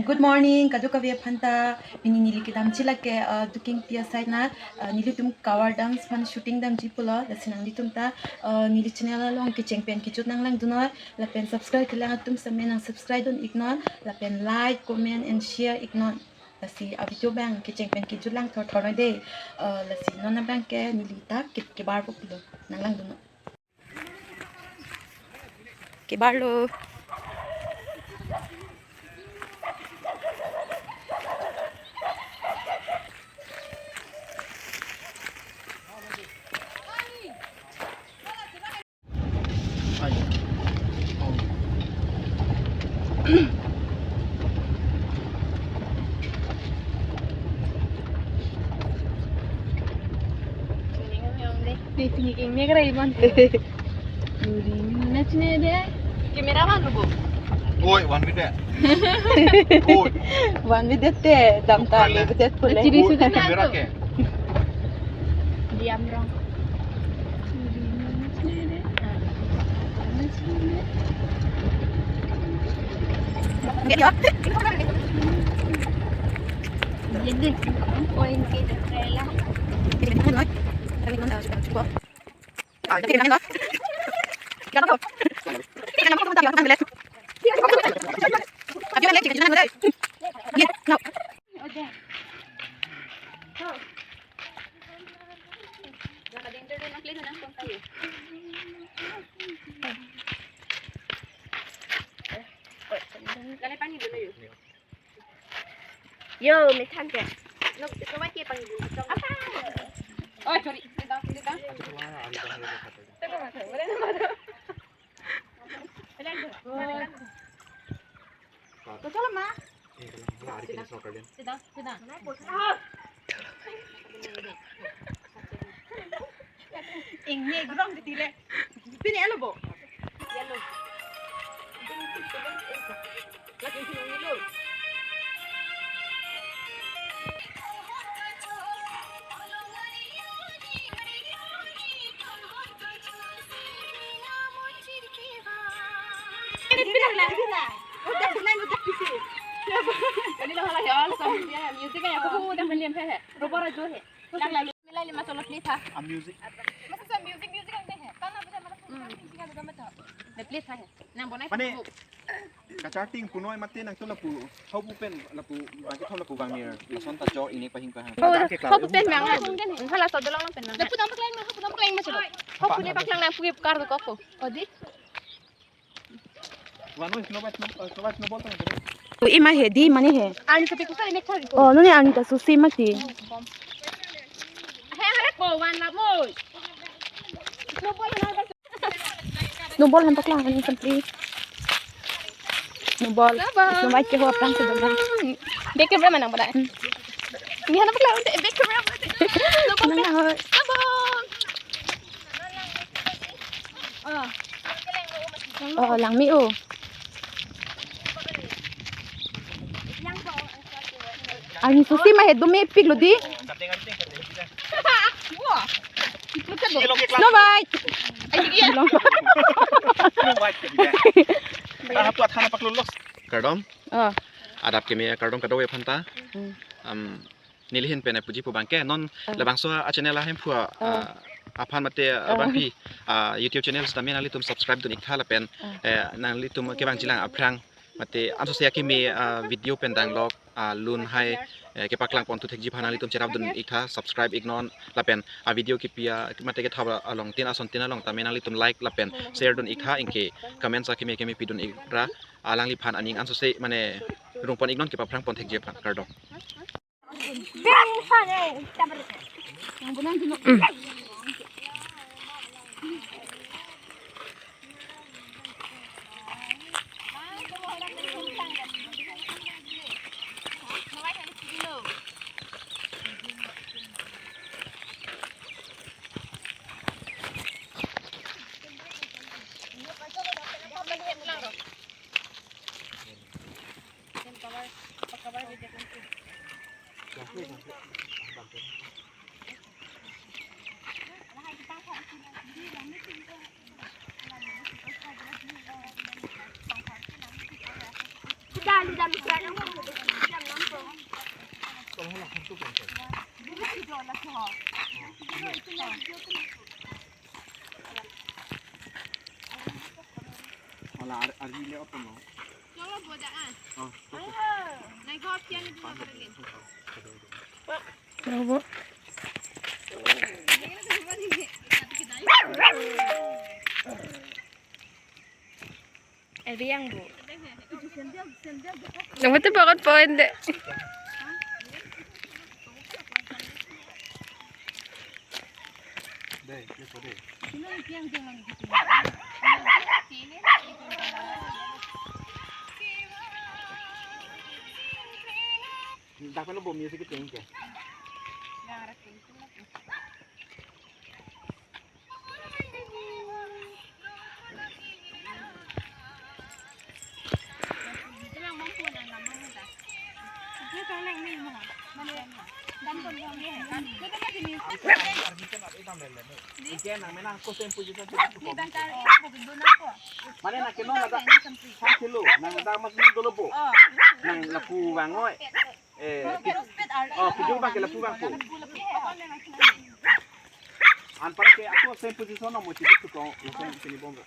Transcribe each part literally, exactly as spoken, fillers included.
Good morning, kadokave aphanta. Pini neli kedamji lake, uh, Dukengpi aside na, uh, nelitum cover dance aphan shooting damji pulo, lasi nanglitum ta, uh, neli channel along kecheng pen kejut nanglangdun noi, lapen subscribe kelang atum same nang subscribe dun iknon, lapen like, comment and share iknon. Lasi a video abang kecheng pen kejut lang thorthor noi dei. Uh, lasi non abang ke neli ta ke, kebarpo pulo, nanglangdun noi. Kebarlo. Pini kengmek rai ban. Uri, na chine de. Camera man lo bo. Oi, one minute. Oi. One minute te, dam ta, Kale. Minute pule. Chiri sudah Camera na ke. Diam rong. Point ke de. Yo, methan ke. Lo, lo mai ke pang dun. Apa? Oh, sorry. Kita, kita. Kita, kita. Kita, kita. Kita, kita. Kau salah, Ma? Sida, sida. Ingni grong di tile. Pini alo bo. Yellow. Lagi sini lo. Music ya, aku udah melihat he. Robo rajo he. Lang lang. Milai lima solo play tha. A music. Masa sa music, music ang he. Tana bisa mara music ang dega mata. Na play tha he. Nang bonai. Mane, kacharting punoi mate nangtum lapu. Hau pu pen lapu, bagi thom lapu bang mir. Lason ta jo ini pahing pahang. Hau pu pen mang. Hala so dolong pen mang. Lapu dam paklang mang, lapu dam paklang mang. Hau pu ne paklang nang pu kar ko ko. Odi. One way, Snow White, Snow, uh, Snow White, Snowball tong. O, ima he, di mane he. Ani kapi kusa ini kali ko. Oh, nune ani ta susi mati. He, he, ko wan la mo. Snowball na. Snowball han paklang ani simply. Snowball. Snowball. Snow White ke ho aplang se dong. Dek ke berapa nang pada? Hmm. Ini han paklang, dek, dek ke berapa? Snowball. Nang ho. Snowball. Oh. Oh, langme o. Arni susi ma he dome pik lo di. Snow White. Kardom. Oh. Adap keme kardom kadokave aphanta. Hmm. Am, neli ahin pen puji pu abang ke non, ah, labangso a channel ahemphu a, ah, aphan mate, ah, ah, bangpi, ah, YouTube channel sitame nanglitum subscribe dun iktha lapen, ah, eh, nanglitum kevangjilang aphrang mate ansose akeme, ah, video pen danglok, ah, lun hai, eh, kepaklang pon thu thekji aphan nanglitum cherap dun iktha, subscribe iknon lapen, ah, video kipi a mate kethap along tin ason tin along tame nanglitum like lapen share dun iktha, anke comment akeme keme pidun ikra, alangliphan aning ansose mane rung pon iknon kepaphrang pon thekji aphan, kardom. Wala ar ar ile oto no. Cholo boda ah. Oh, oke. Nai gop kian ni dua kali. Robo. Eri yang bu. Nang betul banget poin deh. Deh, dia apa deh? Dak pelo bo music ting ke. Mane nang kenong ladak, ha kilo, nang ladak mas ni dolo bo. Nang lapu vangoi. Eh, ki-, oh, kijung bang ke lapu bang ko. Anpar ke ako same position mo chidi tu ko, langsung sini bom ra.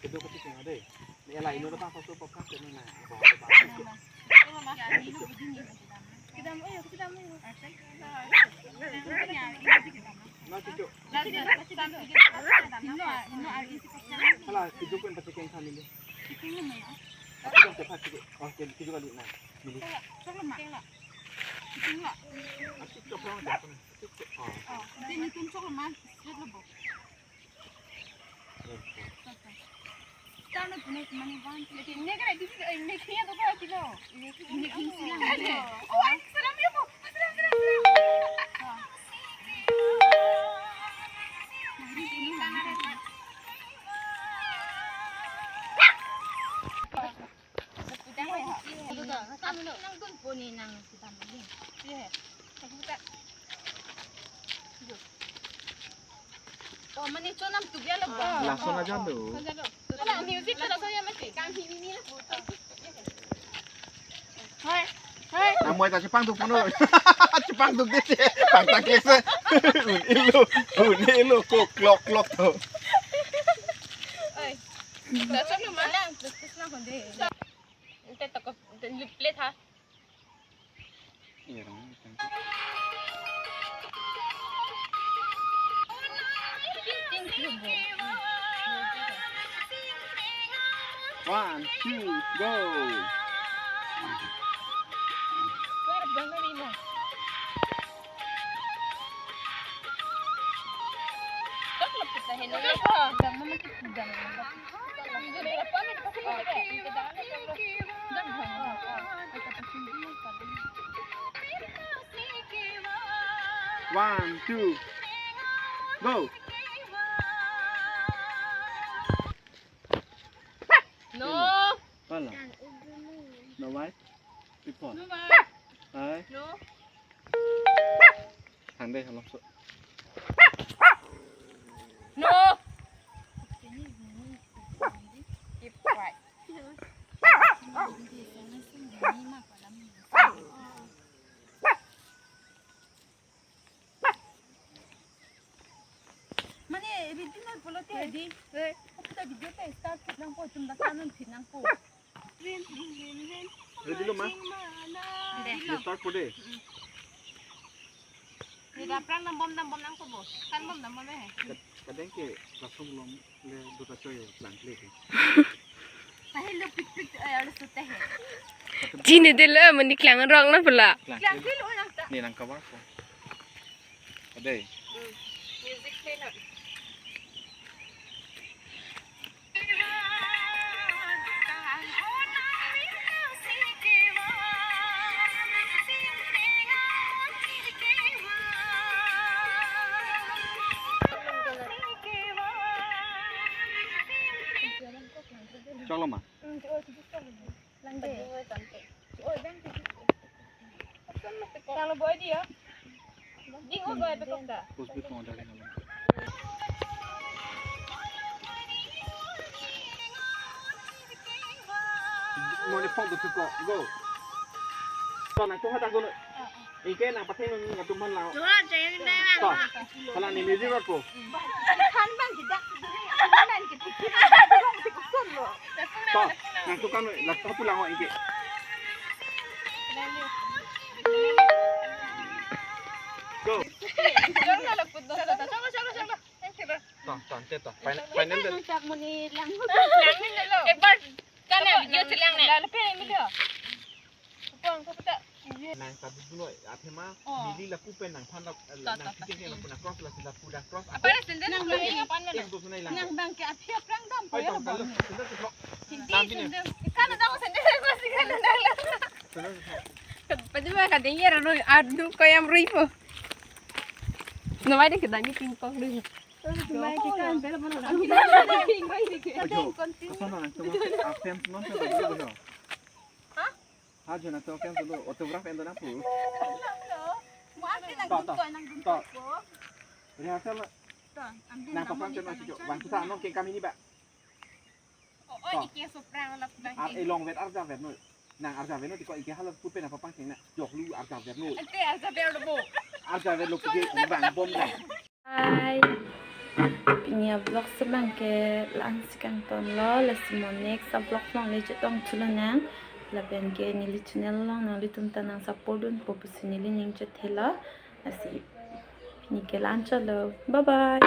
Kedua kati keng ade. Ni ala ino dapat satu papak ke na. Kedam, oh, kedam, oh. Na cucu. Hala, kijung pen pati keng family. Kijung pen pati keng. Oh, kijung kali na. Mili. Kijung pen pati keng. Oh. Oh, mane chonam tu dia lo ba. Lason aja do. Ala music tu lason ya mati. Kang hini ni la. Hai. Hai. Namoi ta chepangduk puno. Chepangduk dei. Pangtang kese. Un-elo. Un-elo ko klok klok to. Oi. Lason lo malang. Terus terus na honde. Ente toko ente plate ha. One, two, go. One, two, go. No. Hala. No, why? Before. No, why? Hi. No. Thang dei, halom so. No. Keep quiet. Mane, ready noi pulote, ready. Aputa video ta start thek nangpo, itum dak kanun thek nangpo. Ready lo ma? Dei. Ni start po dei. Ni dapran dambom dambom nangpo bo. Kan bom dambom he. Ka-, kadang ke classroom along le duta choi plan play ke. Tahelo pik pik, eh, alu sute he. Chini dei lo, mane klang rong na pula. Klang ke lo nang ta. Ni nang cover ko. Adei. Hmm. Music play na. Cholo ma. Lang de. Oi, bang. Chalo boy dia. Ding o boy bekok da. Mane phone tu ko, go. To, nangtum hadak dun. Ingke nangpatheng nangtum aphan lang. Tuh, jangan dai. To, hala ne music rot po. Kan bang kita, kan bang kita, kita dorong ti koson lo. To, nangtum kan lapu pulang ho ingke. Go. To, to, ante to. Final, final. Nang tak muni lang. Ekbar kan ya, video chelang ne. Lalu pe ini dia. Kupang ko kita. Nang tadu duno athema, oh, neli lapu pen nangphan lap, to, nang to, to, pikir ke lapu nang cross, lapu lapu nang cross. Apa na sendal nang bang, apa na? Yang tu sunai lang. Nang bang ke api aprang dam. Oi, to, to, kalau sendal tu. Hindi, sendal. Ikan ada sendal, masih kan ada. Sendal tu. Pwede ba kadingir ano, adu ko yam ripo. Nawai de kedang ping pong dulu. Nawai de kan bela mana. Ojo. Kasana nang tu. Absent non tu. Ha? Ha, jona to kan dulu autograph endo na pu. Mo ate nang to, to, dun to. Rehearsal. To, ambil nang papan channel si Jo. Bang kita nong kengkam ini ba. Oh, oh, iki soprang lap bang. Ar elong vet arja vet no. Nang arja vet no tiko iki hala pupe na papan keng na. Jok lu arja vet no. Ante arja vet lo bo. Arja vet lo puke bang bom na. Bye. Pini a vlog si bang ke la-an si kangton lo, lasi mo next a vlog along le chetong thulo nang. Lapen ke neli channel along nanglitum ta nang support dunpo pusi neli ning chethe lo. Lasi pini ke la-an chot lo. Bye bye.